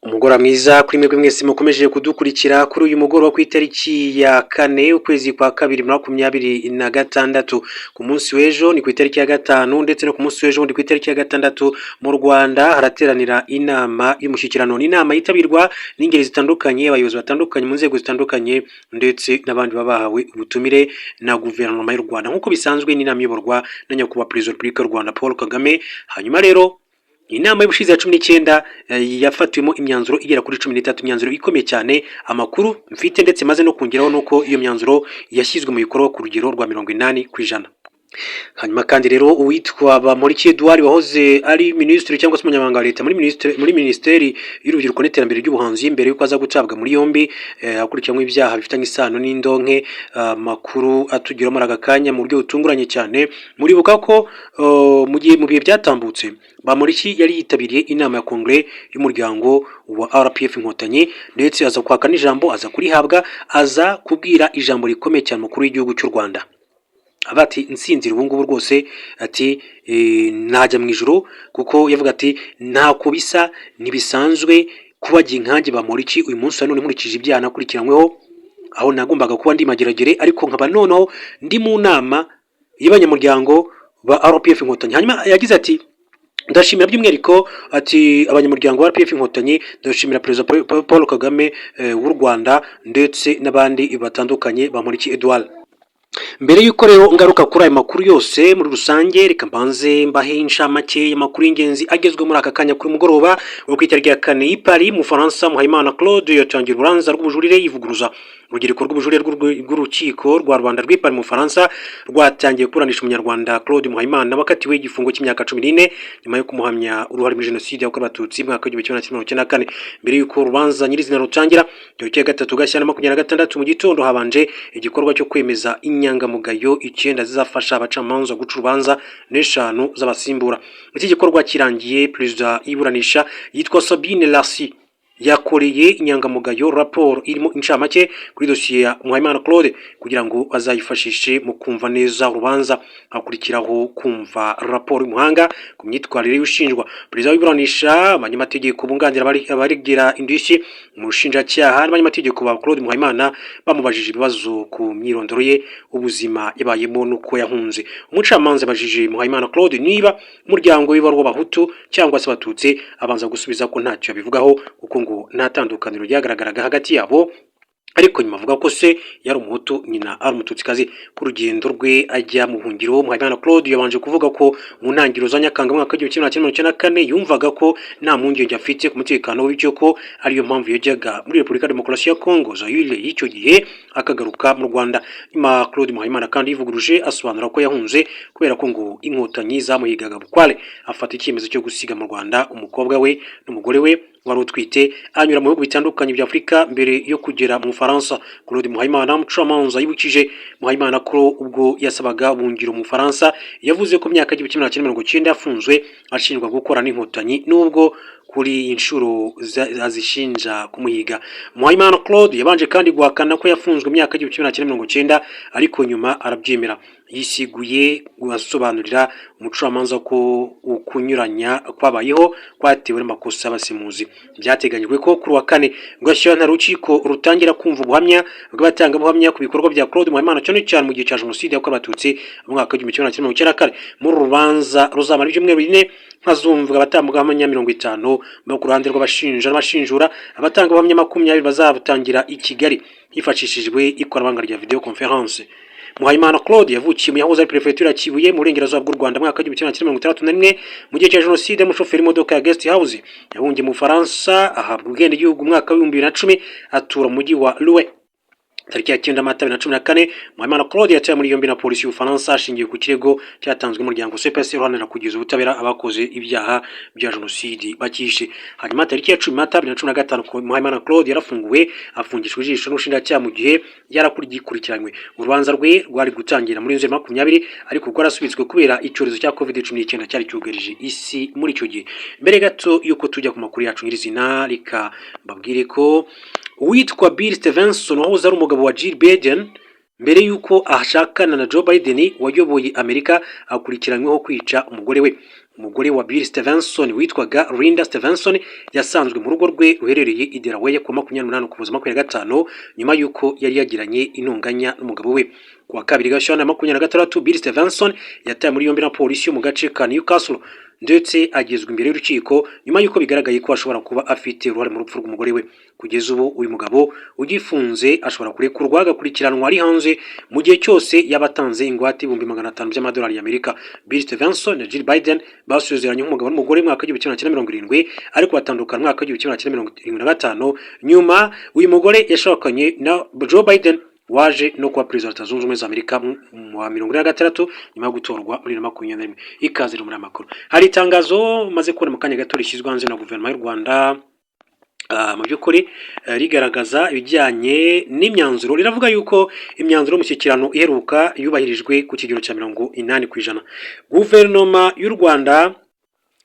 Umugoroba mwiza kuri mwebwe mwese mukomeje kudukurikira kuri uyu mugoroba ku itariki ya 4, ukwezi kwa kabiri, 2026. Ku munsi w'ejo ni ku itariki ya 5, ndetse no ku munsi w'ejo ni ku itariki ya 6, mu Rwanda harateranira inama y'umushyikirano. Ni inama yitabirwa n'ingeri zitandukanye, abayobozi batandukanye mu nzego zitandukanye, ndetse n'abandi baba bahawe ubutumire na guverinoma y'u Rwanda. Nk'uko bisanzwe, ni inama iyoborwa na Nyakubahwa Perezida wa Repubulika y'u Rwanda Paul Kagame. Hanyuma rero inama y'ubushize ya 19 yafatiwemo imyanzuro igera kuri 13, imyanzuro ikomeye cyane. Amakuru mfite ndetse maze no kongeraho nuko iyo myanzuro yashyizwe mu bikorwa ku rugero rwa 80%. Hanyuma kandi rero uwitwa Bamporiki Edouard, wahoze ari minisitiri cyangwa se umunyamabanga wa leta muri minisiteri y'urubyiruko n'iterambere ry'ubuhanzi, mbere y'uko aza gutabwa muri yombi akurikiranyweho ibyaha bifitanye isano n'indonke, amakuru atugeraho muri aka kanya mu buryo butunguranye cyane. Muribuka ko mu bihe byatambutse Bamporiki yari yitabiriye inama ya kongere y'umuryango wa RPF Inkotanyi, ndetse aza kwaka n'ijambo, aza kurihabwa, aza kubwira ijambo rikomeye cyane umukuru w'igihugu cy'u Rwanda, avuga ati: "Nsinzira ubu ngubu rwose," ati, "najya mu ijuru," kuko yavuga ati: "Ntako bisa, ntibisanzwe kuba nkanjye Bamporiki uyu munsi wa none, nkurikije ibyaha nakurikiranyweho, aho nagombaga kuba ndi Mageragere, ariko nkaba noneho ndi mu nama y'abanyamuryango ba RPF Inkotanyi." Hanyuma yagize ati: "Ndashimira by'umwihariko," ati, "abanyamuryango ba RPF Inkotanyi, ndashimira Perezida Paul Kagame w'u Rwanda ndetse n'abandi batandukanye." Bamporiki Edouard. Mbere y'uko rero ngaruka kuri ayo makuru yose muri rusange, reka mbanze mbahe inshamake y'amakuru y'ingenzi agezwe muri aka kanya kuri mugoroba wo ku itariki ya 4. I Paris mu Faransa, Muhayimana Claude yatangiye urubanza rw'ubujurire yivuguruza. Urubyiruko rw'ubujurire rw'urukiko rwa rubanda rw'i Paris mu Bufaransa rwatangiye kuburanisha Umunyarwanda Claude Muhayimana wakatiwe igifungo cy'imyaka 14 nyuma yo kumuhamya uruhare muri jenoside yakorewe Abatutsi mu mwaka w'1994. Mbere y'uko urubanza nyirizina rutangira tariki ya 3 Gashyantare 26 mu gitondo, habanje igikorwa cyo kwemeza inyangamugayo icyenda zizafasha abacamanza guca urubanza n'eshanu z'abasimbura. Iki gikorwa kirangiye, perezida y'iburanisha yitwa Sabine Lasi yakoreye inyangamugayo raporo irimo incamake kuri dosiye ya Muhayimana Claude kugira ngo azayifashishe mu kumva neza urubanza. Hakurikiraho kumva raporo y'umuhanga ku myitwarire y'ushinjwa. Perezida w'iburanisha, abanyamategeko bunganira abaregera indishyi, umushinjacyaha n'abanyamategeko ba Claude Muhayimana bamubajije ibibazo ku myirondoro ye, ubuzima yabayemo n'uko yahunze. Umucamanza yabajije Muhayimana Claude niba umuryango we wari uw'Abahutu cyangwa se Abatutsi, abanza gusubiza ko ntacyo yabivugaho kuko ngo nta tandukaniro ryagaragaraga hagati yabo, ariko nyuma avuga ko se yari Umuhutu, nyina ari Umututsikazi. Ku rugendo rwe ajya mu buhungiro, Muhayimana Claude yabanje kuvuga ko mu ntangiriro za Nyakanga mu mwaka w'1994 yumvaga ko nta mpungenge afite ku mutekano we, bityo ko ariyo mpamvu yajyaga muri Repubulika ya Demokarasi ya Congo, Zaire y'icyo gihe, akagaruka mu Rwanda. Nyuma Claude Muhayimana kandi yivuguruje, asobanura ko yahunze kubera ko ngo Inkotanyi zamuhigaga bukware, afata icyemezo cyo gusiga mu Rwanda umukobwa we n'umugore we wari utwite, anyura mu bihugu bitandukanye bya Afurika mbere yo kugera mu Bufaransa. Claude Muhayimana. Umucamanza yibukije Muhayimana ko ubwo yasabaga ubuhungiro mu Bufaransa yavuze ko mu myaka y'1990 yafunzwe ashinjwa gukora n'Inkotanyi, nubwo kuri iyi nshuro azishinja kumuhiga. Muhayimana Claude yabanje kandi guhakana ko yafunzwe mu myaka y'1990, ariko nyuma arabyemera. Yisiguye asobanurira umucamanza ko ukunyuranya kwabayeho kwatewe n'amakosa y'abasemuzi. Byateganyijwe ko kuri wa 4 Gashyantare urukiko rutangira kumva ubuhamya bw'abatangabuhamya ku bikorwa bya Claude Muhayimana, cyane cyane mu gihe cya jenoside yakorewe Abatutsi mu mwaka w'1994. Muri uru rubanza ruzamara ibyumweru 4, hazumvwa abatangabuhamya 50 bo ku ruhande rw'abashinja n'abashinjura. Abatangabuhamya 20 bazabutangira i Kigali hifashishijwe ikoranabuhanga rya video conference. Muhayimana Claude yavukiye mu yahoze ari perefegitura ya Kibuye mu burengerazuba bw'u Rwanda mu mwaka w'1961. Mu gihe cya jenoside, umushoferi w'imodoka ya Guest House. Yahungiye mu Bufaransa, ahabwa ubwenegihugu mu mwaka w'2010, atura mu mujyi wa Loué. Tariki ya 9 Mata 2014, Muhayimana Claude yatawe muri yombi na polisi y'Ubufaransa ashingiye ku kirego cyatanzwe n'umuryango CPC uharanira kugeza ubutabera abakoze ibyaha bya jenoside bakishe. Hanyuma tariki ya 10 Mata 2015, Muhayimana Claude yarafunguwe, afungishwa ijisho n'ubushinjacyaha mu gihe yarakurikiranywe. Urubanza rwe rwari gutangira muri Nzeri 20, ariko rwarasubitswe kubera icyorezo cya Covid-19 cyari cyugarije isi muri icyo gihe. Mbere gato y'uko tujya ku makuru yacu nyirizina, reka mbabwire ko uwitwa Bill Stevenson, wahoze ari umugabo wa Jill Biden, Mbere y'uko ashakana na Joe Biden wayoboye Amerika, akurikiranyweho kwica umugore we. Umugore wa Bill Stevenson witwaga Linda Stevenson yasanzwe mu rugo rwe ruherereye i Delaware ku 28 Ukuboza 25, nyuma y'uko yari yagiranye intonganya n'umugabo we. Ku wa 2 Gashyantare 26, Bill Stevenson yatawe muri yombi na polisi yo mu gace ka Newcastle, ndetse agezwa imbere y'urukiko nyuma y'uko bigaragaye ko ashobora kuba afite uruhare mu rupfu rw'umugore we. Kugeza ubu uyu mugabo ugifunze ashobora kurekurwa agakurikiranwa ari hanze mu gihe cyose yaba atanze ingwate 500,000 by'amadolari y'Amerika. Bill Stevenson na Jill Biden basezeranye nk'umugabo n'umugore mu mwaka w'1970, ariko batandukana mu mwaka w'1975. Nyuma uyu mugore yashakanye na Joe Biden waje no kuba perezida wa Leta Zunze Ubumwe za Amerika mu wa 46, nyuma yo gutorwa muri 2021. Ikaze rero muri aya makuru. Hari itangazo maze kubona mu kanya gato rishyizwe hanze na guverinoma y'u Rwanda, mu by'ukuri rigaragaza ibijyanye n'imyanzuro. Riravuga yuko imyanzuro y'umushyikirano iheruka yubahirijwe ku kigero cya 80%. Guverinoma y'u Rwanda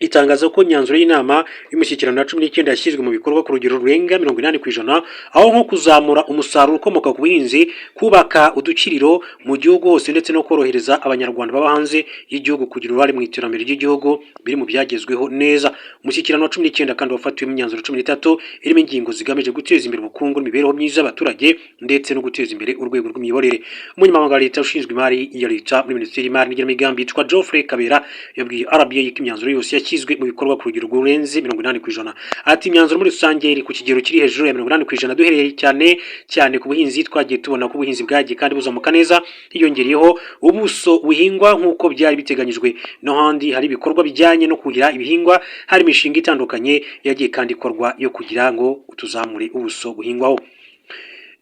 itangaza ko imyanzuro y'inama y'umushyikirano ya 19 yashyizwe mu bikorwa ku rugero rurenga 80%, aho nko kuzamura umusaruro ukomoka ku buhinzi, kubaka udukiriro mu gihugu hose, ndetse no korohereza Abanyarwanda baba hanze y'igihugu kugira uruhare mu iterambere ry'igihugu biri mu byagezweho neza. Umushyikirano wa 19 kandi wafatiwemo imyanzuro 13 irimo ingingo zigamije guteza imbere ubukungu n'imibereho myiza y'abaturage, ndetse no guteza imbere urwego rw'imiyoborere. Umunyamabanga wa Leta ushinzwe imari ya Leta muri Minisiteri y'Imari n'Igenamigambi yitwa Geoffrey Kabera yabwiye RBA ko imyanzuro yose yashyizwe mu bikorwa ku rugero rurenze 80%. Ati: "Imyanzuro muri rusange iri ku kigero kiri hejuru ya 80%. Duhereye cyane cyane ku buhinzi, twagiye tubona ko ubuhinzi bwagiye kandi buzamuka neza, hiyongereyeho ubuso buhingwa nk'uko byari biteganyijwe. No handi hari ibikorwa bijyanye no kuhira ibihingwa, hari imishinga itandukanye yagiye kandi ikorwa yo kugira ngo tuzamure ubuso buhingwaho."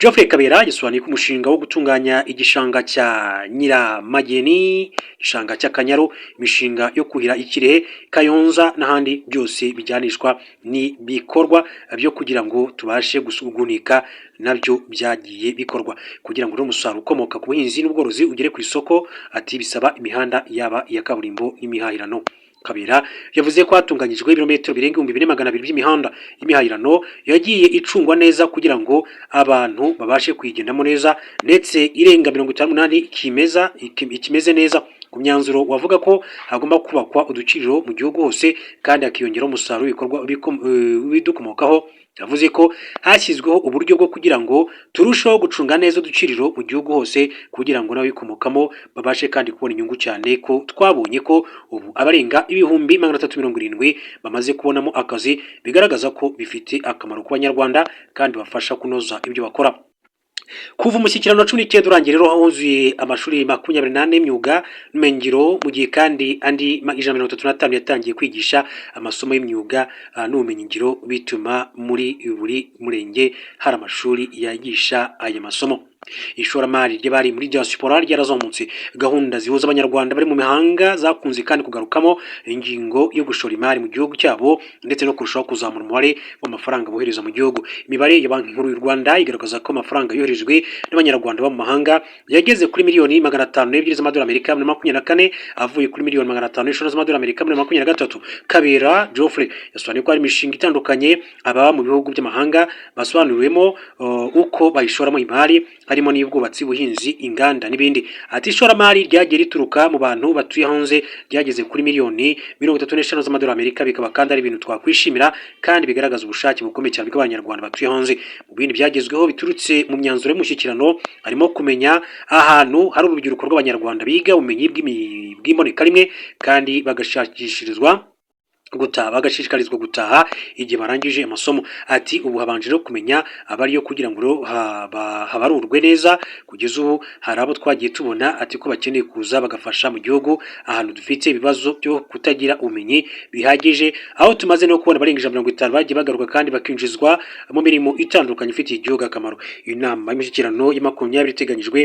Geoffrey Kabera yasobanuye ko umushinga wo gutunganya igishanga cya Nyiramageni, igishanga cy'Akanyaru, imishinga yo kuhira i Kirehe, Kayonza n'ahandi, byose bijyanishwa n'ibikorwa byo kugira ngo tubashe gusunika, nabyo byagiye bikorwa kugira ngo umusaruro ukomoka ku buhinzi n'ubworozi ugere ku isoko. Ati: "Bisaba imihanda, yaba iya kaburimbo n'imihahirano." Kabera yavuze ko hatunganyijwe ibirometero birenga 4200 by'imihanda y'imihahirano yagiye icungwa neza kugira ngo abantu babashe kuyigendamo neza, ndetse irenga 58 kimeza ikimeze neza. Ku myanzuro wavuga ko hagomba kubakwa udukiriro mu gihugu hose kandi hakiyongeraho umusaruro w'ibikorwa bidukomokaho, yavuze ko hashyizweho uburyo bwo kugira ngo turusheho gucunga neza udukiriro mu gihugu hose, kugira ngo n'ababikomokamo babashe kandi kubona inyungu, cyane ko twabonye ko ubu abarenga 370,000 bamaze kubonamo akazi, bigaragaza ko bifite akamaro ku Banyarwanda kandi bafasha kunoza ibyo bakora. Kuva umushyikirano wa 19 urangiye rero, huzuye amashuri 24 y'imyuga n'ubumenyingiro, mu gihe kandi andi 135 yatangiye kwigisha amasomo y'imyuga n'ubumenyingiro, bituma muri buri murenge hari amashuri yigisha aya masomo. Ishoramari ry'abari muri diaspora ryarazamutse. Gahunda zihuza Abanyarwanda bari mu mahanga zakunze kandi kugarukamo ingingo yo gushora imari mu gihugu cyabo, ndetse no kurushaho kuzamura umubare w'amafaranga bohereza mu gihugu. Imibare ya Banki Nkuru y'u Rwanda igaragaza ko amafaranga yoherejwe n'Abanyarwanda bo mu mahanga yageze kuri miliyoni 502 z'amadolari Amerika muri 24, avuye kuri miliyoni 505 z'amadolari Amerika muri 23. Kabera Geoffrey yasobanuye ko hari imishinga itandukanye ababa mu bihugu by'amahanga basobanuriwemo uko bayishoramo imari, harimo n'iy'ubwubatsi, ubuhinzi, inganda n'ibindi. Ati: "Ishoramari ryagiye rituruka mu bantu batuye hanze ryageze kuri miliyoni 35 z'amadolari Amerika, bikaba kandi ari ibintu twakwishimira kandi bigaragaza ubushake bukomeye cyane bw'Abanyarwanda batuye hanze." Mu bindi byagezweho biturutse mu myanzuro y'umushyikirano harimo kumenya ahantu hari urubyiruko rw'Abanyarwanda biga ubumenyi bw'imbonekarimwe kandi bagashakishirizwa gutaha, bagashishikarizwa gutaha igihe barangije amasomo. Ati: "Ubu habanje no kumenya abariyo kugira ngo habarurwe neza. Kugeza ubu hari abo twagiye tubona, ati ko bakeneye kuza bagafasha mu gihugu ahantu dufite ibibazo byo kutagira ubumenyi bihagije, aho tumaze no kubona abarenga 150 bagiye bagaruka kandi bakinjizwa mu mirimo itandukanye ifitiye igihugu akamaro." Inama y'umushyikirano ya 20 iteganyijwe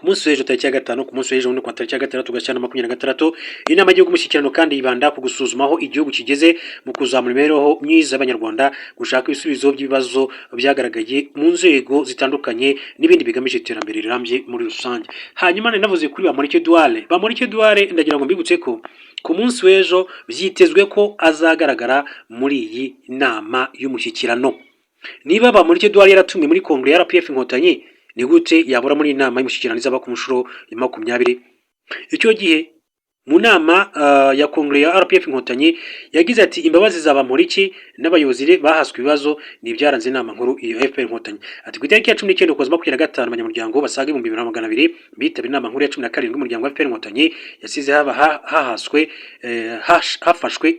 ku munsi w'ejo tariki ya 5, ku munsi w'ejo bundi ku tariki ya 6 Gashyantare 26. Inama y'igihugu y'umushyikirano kandi yibanda ku gusuzuma aho igihugu kigeze mu kuzamura imibereho myiza y'Abanyarwanda, gushaka ibisubizo by'ibibazo byagaragaye mu nzego zitandukanye, n'ibindi bigamije iterambere rirambye muri rusange. Hanyuma nari navuze kuri Bamporiki Edouard. Bamporiki Edouard, ndagira ngo mbibutse ko ku munsi w'ejo byitezwe ko azagaragara muri iyi nama y'umushyikirano. Niba Bamporiki Edouard yaratumiwe muri kongere ya RPF Inkotanyi, Ni gute yabura muri iyi nama y'umushyikirano izaba ku nshuro ya 20? Icyo gihe mu nama ya kongere ya RPF Inkotanyi yagize ati: "Imbabazi za Bamporiki n'abayobozi bahaswe ibibazo ni ibyaranze inama nkuru iyo FPR Inkotanyi." Ati: "Ku itariki ya 19 Ukuboza 25, abanyamuryango basaga 2200 bitabiriye inama nkuru ya 17 y'umuryango wa FPR Inkotanyi yasize haba hahaswe hafashwe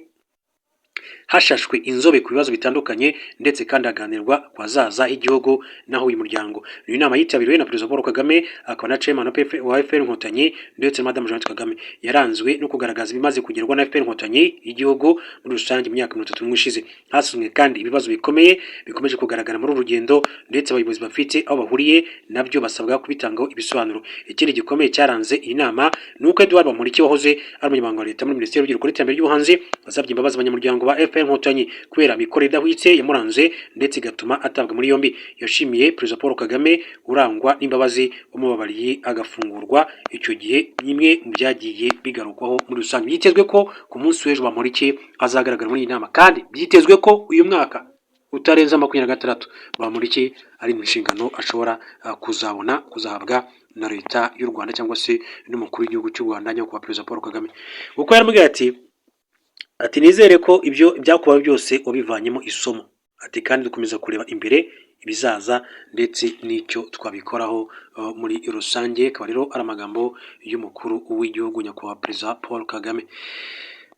hashashwe inzobe ku bibazo bitandukanye, ndetse kandi haganirwa ku hazaza h'igihugu naho uyu muryango. Iyi nama yitabiriwe na Perezida Paul Kagame, akaba na chairman wa FPR Inkotanyi, ndetse na Madamu Jeannette Kagame. Yaranzwe no kugaragaza ibimaze kugerwa na FPR Inkotanyi y'igihugu muri rusange mu myaka 31 ishize. Hasuzumwe kandi ibibazo bikomeye bikomeje kugaragara muri uru rugendo, ndetse abayobozi bafite aho bahuriye nabyo basabwa kubitangaho ibisobanuro. Ikindi gikomeye cyaranze iyi nama ni uko Edouard Bamporiki, wahoze ari umunyamabanga wa leta muri Minisiteri y'Urubyiruko n'Iterambere ry'Ubuhanzi, asabye imbabazi abanyamuryango ba FPR Inkotanyi kubera imikorere idahwitse yamuranze, ndetse igatuma atabwa muri yombi. Yashimiye Perezida Paul Kagame urangwa n'imbabazi, wamubabariye agafungurwa icyo gihe. Bimwe mu byagiye bigarukwaho muri rusange, byitezwe ko ku munsi w'ejo Bamporiki azagaragara muri iyi nama, kandi byitezwe ko uyu mwaka utarenze 26 Bamporiki ari mu nshingano ashobora kuzabona, kuzahabwa na leta y'u Rwanda cyangwa se n'umukuru w'igihugu cy'u Rwanda, nyakubahwa Perezida Paul Kagame, kuko yaramubwiye ati: "Nizere ko ibyo byakubaho byose wabivanyemo isomo," ati: "Kandi dukomeza kureba imbere ibizaza ndetse n'icyo twabikoraho muri rusange." Akaba rero ari amagambo y'umukuru w'igihugu, nyakubahwa Perezida Paul Kagame.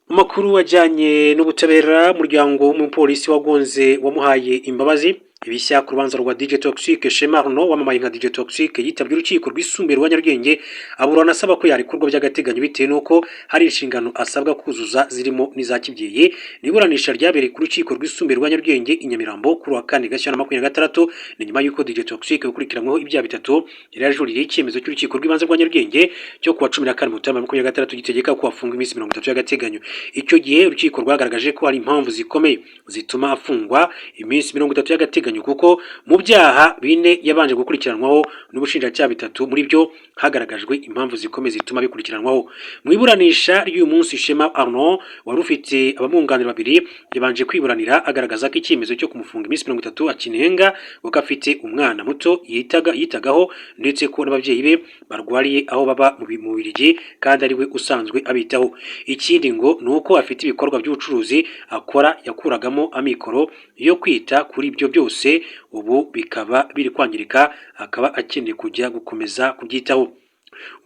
Mu makuru ajyanye n'ubutabera, umuryango w'umupolisi wagonze wamuhaye imbabazi. Ibishya ku rubanza rwa DJ Toxic. Shema Arnaud wamamaye nka DJ Toxic yitabye urukiko rwisumbuye rwa Nyarugenge, aburana asaba ko yarekurwa by'agateganyo bitewe n'uko hari inshingano asabwa kuzuza zirimo n'iza kibyeyi. Ni iburanisha ryabereye ku rukiko rwisumbuye rwa Nyarugenge i Nyamirambo kuri wa kane Gashyantare 26. Ni nyuma y'uko DJ Toxic ukurikiranyweho ibyaha bitatu yari yajuririye icyemezo cy'urukiko rw'ibanze rwa Nyarugenge cyo kuwa 14 Mutarama 26, gitegeka ko afungwa iminsi 30 y'agateganyo. Icyo gihe urukiko rwagaragaje ko hari impamvu zikomeye zituma afungwa iminsi 30 y'agateganyo, kuko mu byaha bine yabanje gukurikiranwaho n'ubushinjacyaha, bitatu muri byo hagaragajwe impamvu zikomeye zituma bikurikiranwaho. Mu iburanisha ry'uyu munsi, Shema Arnaud wari ufite abamwunganira babiri yabanje kwiburanira, agaragaza ko icyemezo cyo kumufunga iminsi 30 akinenga, kuko afite umwana muto yitagaho, ndetse ko n'ababyeyi be barwariye aho baba mu Bubiligi kandi ari we usanzwe abitaho. Ikindi ngo ni uko afite ibikorwa by'ubucuruzi akora yakuragamo amikoro yo kwita kuri ibyo byose, ubu bikaba biri kwangirika, akaba akeneye kujya gukomeza kubyitaho.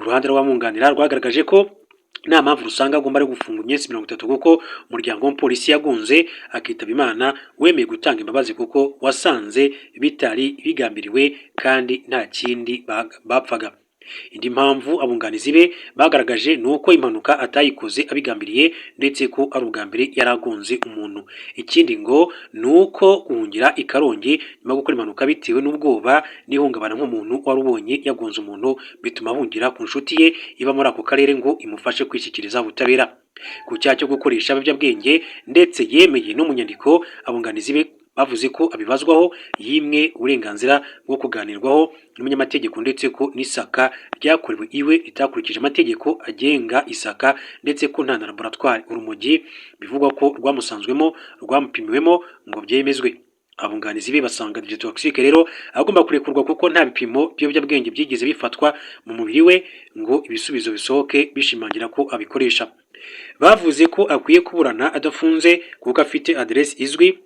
Uruhande rw'abamwunganira rwagaragaje ko nta mpamvu rusanga agomba ari gufungwa iminsi 30, kuko umuryango w'umupolisi yagunze akitaba Imana wemeye gutanga imbabazi, kuko wasanze bitari bigambiriwe kandi nta kindi bapfaga. Indi mpamvu abunganizi be bagaragaje ni uko impanuka atayikoze abigambiriye, ndetse ko ari ubwa mbere yari agonze umuntu. Ikindi ngo ni uko guhungira i Karongi nyuma yo gukora impanuka bitewe n'ubwoba n'ihungabana nk'umuntu wari ubonye yagonze umuntu, bituma ahungira ku nshuti ye iba muri ako karere ngo imufashe kwishyikiriza ubutabera. Ku cyaha cyo gukoresha ibiyobyabwenge ndetse yemeye no mu nyandiko, abunganizi be bavuze ko abibazwaho yimwe uburenganzira bwo kuganirwaho n'umunyamategeko, ndetse ko n'isaka ryakorewe iwe ritakurikije amategeko agenga isaka, ndetse ko nta na laboratwari urumogi bivugwa ko rwamusanzwemo rwamupimiwemo ngo byemezwe. Abunganizi be basanga DJ Toxic rero agomba kurekurwa, kuko nta bipimo by'ibiyobyabwenge byigeze bifatwa mu mubiri we ngo ibisubizo bisohoke bishimangira ko abikoresha. Bavuze ko akwiye kuburana adafunze, kuko afite aderesi izwi,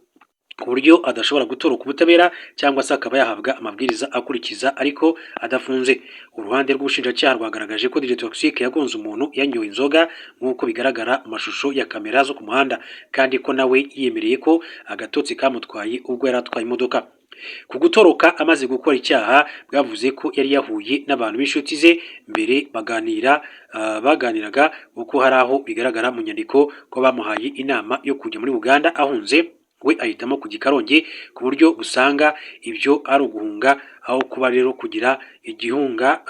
ku buryo adashobora gutoroka ubutabera cyangwa se akaba yahabwa amabwiriza akurikiza ariko adafunze. Uruhande rw'ubushinjacyaha rwagaragaje ko DJ Toxic yagonze umuntu yanyoye inzoga, nk'uko bigaragara mu mashusho ya kamera zo ku muhanda, kandi ko nawe yiyemereye ko agatotsi kamutwaye ubwo yari atwaye imodoka. Ku gutoroka amaze gukora icyaha, bwavuze ko yari yahuye n'abantu b'inshuti ze mbere baganira, baganiraga, kuko hari aho bigaragara mu nyandiko ko bamuhaye inama yo kujya muri Uganda ahunze, we ahitamo kujya i Karongi, ku buryo usanga ibyo ari uguhunga aho kuba rero kugira igihunga,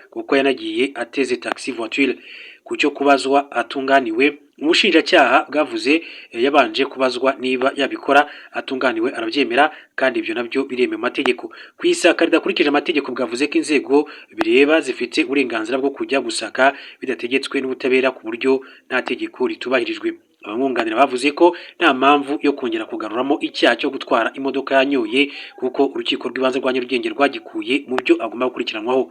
kuko yanagiye ateze taxi voiture. Ku cyo kubazwa atunganiwe, ubushinjacyaha bwavuze yabanje kubazwa niba yabikora atunganiwe, arabyemera, kandi ibyo nabyo biremewe mu mategeko. Ku isaka ridakurikije amategeko, bwavuze ko inzego bireba zifite uburenganzira bwo kujya gusaka bidategetswe n'ubutabera, ku buryo nta tegeko ritubahirijwe. Abamwunganira bavuze ko nta mpamvu yo kongera kugaruramo icyaha cyo gutwara imodoka yanyoye, kuko Urukiko rw'Ibanze rwa Nyarugenge rwagikuye mu byo agomba gukurikiranwaho.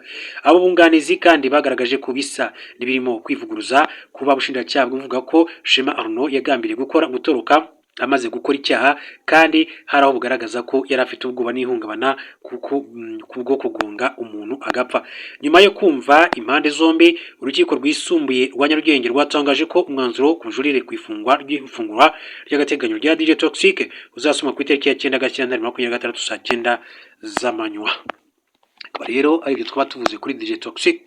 Abo bunganizi kandi bagaragaje ko bisa n'ibirimo kwivuguruza kuba ubushinjacyaha buvuga ko Shema Arnaud yagambiriye gukora gutoroka amaze gukora icyaha, kandi hari aho bugaragaza ko yari afite ubwoba n'ihungabana kuko kubwo kugonga umuntu agapfa. Nyuma yo kumva impande zombi, Urukiko Rwisumbuye rwa Nyarugenge rwatangaje ko umwanzuro ku bujurire ku ifungwa ry'ifungurwa ry'agateganyo rya DJ Toxxyk uzasomwa ku itariki ya 9 Gashyantare 26 saa 9 z'amanywa. Akaba rero ari ibyo twaba tuvuze kuri DJ Toxxyk.